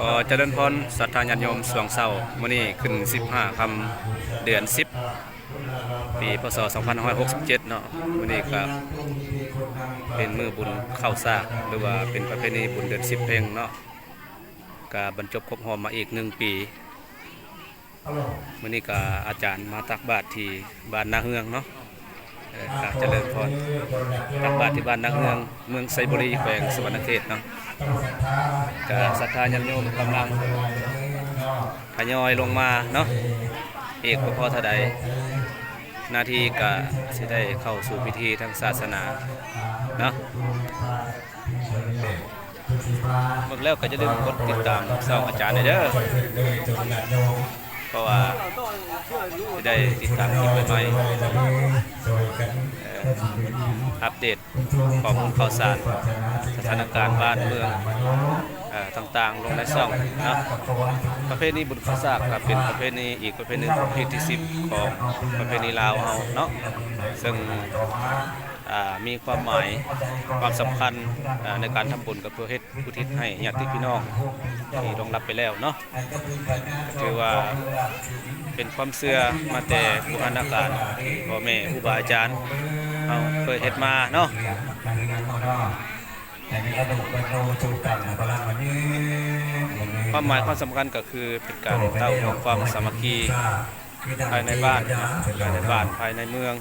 ຂໍຈະເລີນພອນສັດທາຍາດໂຍມຊ່ວງເຊົ້າ ມື້ນີ້ຂຶ້ນສິບຫ້າຄ່ຳ ເດືອນສິບ ປີ ພ.ສ. ສອງພັນຫ້າຮ້ອຍຫົກສິບເຈັດເນາະ. ມື້ນີ້ກະເປັນມື້ບຸນເຂົ້າສາກ ຫຼືວ່າເປັນປະເພນີບຸນເດືອນສິບເພັງເນາະ ກະບັນຈົບຄົບຮອບມາອີກໜຶ່ງປີ. ມື້ນີ້ກະອາຈານມາຕັກບາດທີ່ບ້ານນາເຮືອງເນາະ ເອີ ກະຈະເລີນພອນ ຕັກບາດທີ່ບ້ານນາເຮືອງ ເມືອງໄຊບູລີ ແຂວງສະຫວັນນະເຂດເນາະ. ກະສັດທາຍາດໂຍມກຳລັງທະຍອຍລົງມາເນາະ ອີກບໍ່ພໍເທົ່າໃດ ນາທີກະຊິໄດ້ເຂົ້າສູ່ພິທີທາງສາສະໜາເນາະ. ເບິ່ງແລ້ວກໍຢ່າລືມກົດຕິດຕາມຊ່ອງອາຈານແດ່ເດີ ເພາະວ່າຊິໄດ້ຕິດຕາມຄລິບໃໝ່ໆ ເອີ ອັບເດດຂໍ້ມູນຂ່າວສານ ສະຖານະການບ້ານເມືອງ ເອີ ຕ່າງໆ ລົງໃນຊ່ອງເນາະ. ປະເພນີບຸນເຂົ້າສາກກໍເປັນປະເພນີອີກປະເພນີ ປະເພນີທີສິບຂອງປະເພນີລາວເຮົາເນາະ ເຊິ່ງ ອ່າ ມີຄວາມໝາຍ ຄວາມສຳຄັນ ອ່າ ໃນການທຳບຸນ ກໍເພື່ອເຮັດອຸທິດໃຫ້ຍາດຕິພີ່ນ້ອງທີ່ລ່ວງລັບໄປແລ້ວເນາະ. ກໍຖືວ່າເປັນຄວາມເຊື່ອມາແຕ່ບູຮານະການ ພໍ່ແມ່ຄູບາອາຈານເຮົາເຄີຍເຮັດມາເນາະ. ຄວາມໝາຍຄວາມສຳຄັນກໍຄືເປັນການເຕົ້າໂຮມຄວາມສາມັກຄີ ພາຍໃນບ້ານ ພາຍໃນບ້ານ ພາຍໃນເມືອງ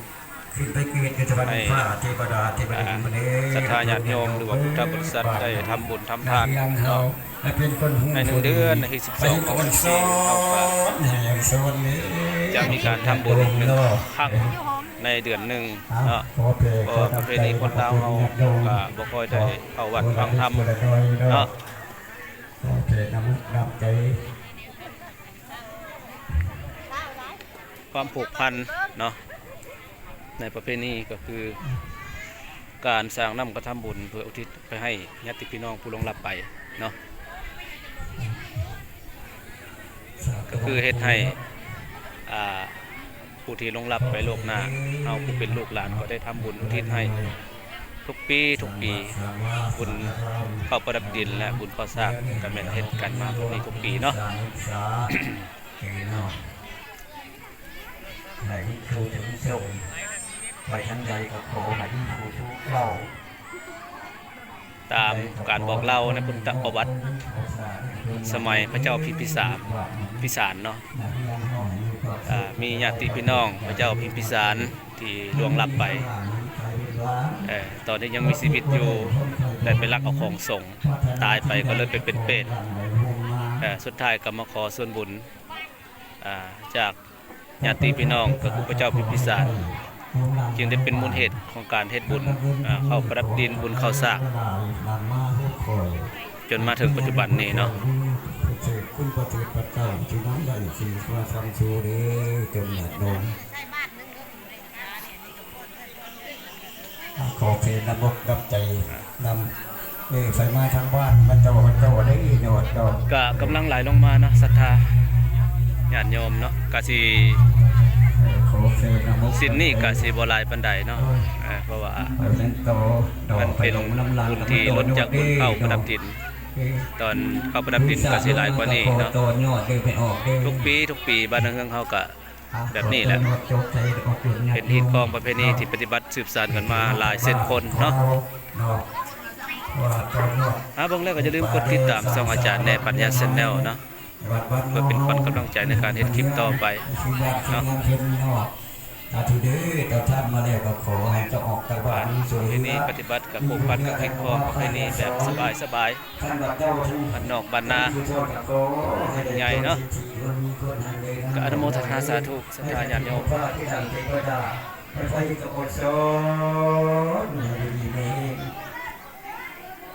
ໃຫ້ ອ່າ ສັດທາຍາດໂຍມ ຫຼືວ່າພຸດທະບໍລິສັດໄດ້ທຳບຸນທຳທານເນາະ. ໃນໜຶ່ງເດືອນ ໃນທີສິບສອງຂອງປີ ເຮົາກໍຈະມີການທຳບຸນໜຶ່ງຄັ້ງໃນເດືອນໜຶ່ງເນາະ. ເພາະວ່າປະເພນີຄົນລາວເຮົາກໍບໍ່ຄ່ອຍໄດ້ເຂົ້າວັດຟັງທຳເນາະ. ຄວາມຜູກພັນເນາະ ໃນປະເພນີກໍຄືການສ້າງນ້ຳກະທຳບຸນເພື່ອອຸທິດໄປໃຫ້ຍາດຕິພີ່ນ້ອງຜູ້ລ່ວງລັບໄປເນາະ ກໍຄືເຮັດໃຫ້ ອ່າ ຜູ້ທີ່ລ່ວງລັບໄປໂລກໜ້າ ເຮົາຜູ້ເປັນລູກຫຼານກໍໄດ້ທຳບຸນອຸທິດໃຫ້ທຸກປີ ທຸກປີ. ບຸນເຂົ້າປະດັບດິນ ແລະ ບຸນເຂົ້າສາກກໍແມ່ນເຮັດກັນມາແບບນີ້ທຸກປີເນາະ. ໃຫ້ມີໂຊກມີໂຊກ ໄປທາງໃດກໍຂໍໃຫ້ມີຜູ້ໂຊກເຫຼົ່າ. ຕາມການບອກເລົ່າໃນພຸດທະປະຫວັດ ສະໄໝພະເຈົ້າພິມພິສານ ພິສານເນາະ ອ່າ ມີຍາດຕິພີ່ນ້ອງພະເຈົ້າພິມພິສານທີ່ລ່ວງລັບໄປ ເອີ ຕອນທີ່ຍັງມີຊີວິດຢູ່ ໄດ້ໄປລັກເອົາຂອງສົງ ຕາຍໄປກໍເລີຍໄປເປັນເປດ ເອີ ສຸດທ້າຍກໍມາຂໍສ່ວນບຸນ ອ່າ ຈາກຍາດຕິພີ່ນ້ອງ ກໍຄືພະເຈົ້າພິມພິສານ ຈຶ່ງໄດ້ເປັນມູນເຫດຂອງການເຮັດບຸນ ອ່າ ເຂົ້າປະດັບດິນ ບຸນເຂົ້າສາກ ຈົນມາເຖິງປັດຈຸບັນນີ້ເນາະ. ຂໍເພນຳອົກນຳໃຈນຳ ເອີ ໄຟມາທາງບ້ານມັນເຈົ້າ ມັນເຈົ້າໄດ້ນອດດອກ ກະກຳລັງໄຫຼລົງມາເນາະ ສັດທາຍາດໂຍມເນາະ. ກະຊິ ເອີ ຂໍເພນຳອົກ ສິ້ນນີ້ກະຊິບໍ່ຫຼາຍປານໃດເນາະ ເອີ ເພາະວ່າມັນເປັນບຸນທີ່ລົ້ນຈາກບຸນເຂົ້າປະດັບດິນ ຕອນເຂົ້າປະດັບດິນກະຊິຫຼາຍກວ່ານີ້ເນາະ. ທຸກປີ ທຸກປີ ບ້ານນາເຮືອງເຮົາກະ ແບບນີ້ແຫຼະ ເປັນຮີດຄອງປະເພນີທີ່ປະຕິບັດສືບສານກັນມາຫຼາຍເຊັ່ນຄົນເນາະ. ຫາເບິ່ງແລ້ວກໍຢ່າລືມກົດຕິດຕາມຊ່ອງອາຈານແນ ປັນຍາ Channel ເນາະ ເພື່ອເປັນຂວັນກຳລັງໃຈໃນການເຮັດຄລິບຕໍ່ໄປເນາະ. ສາທຸເດີ ເຈົ້າທ່ານມາແລ້ວກໍຂໍໃຫ້ເຈົ້າອອກຈາກບ້ານໂດຍສະຫວັດ ປະເພນີປະຕິບັດກັບຜູກພັນກັບຮີດຄອງປະເພນີແບບສະບາຍໆ ບ້ານນອກບ້ານນາໃຫຍ່ເນາະ. ກໍອະນຸໂມທະນາສາທຸ ສັດທາຍາດໂຍມ ໄປໄປກໍອົດສອນໃຫ້ຢູ່ດີ